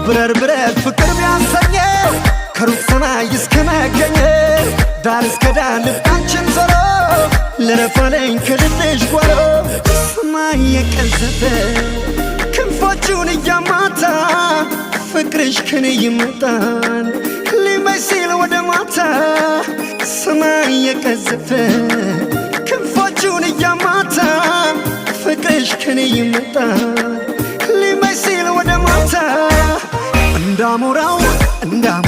ብረር ብረር ፍቅር ቢያሰኘ ከሩቅ ሰማይ እስከ መገኘት ዳር እስከ ዳር ልባችን ዞሮ ልረፋለኝ ከልብሽ ጓሮ። ሰማይ የቀዘፈ ክንፎቹን እያማታ ፍቅርሽ ከኔ ይመጣል ሊመሽ ሲል ወደ ማታ። ሰማይ የቀዘፈ ክንፎቹን እያማታ ፍቅርሽ ከኔ ይመጣል ሊመሽ ሲል ወደ ማታ። እንዳሞራው እንዳሞራው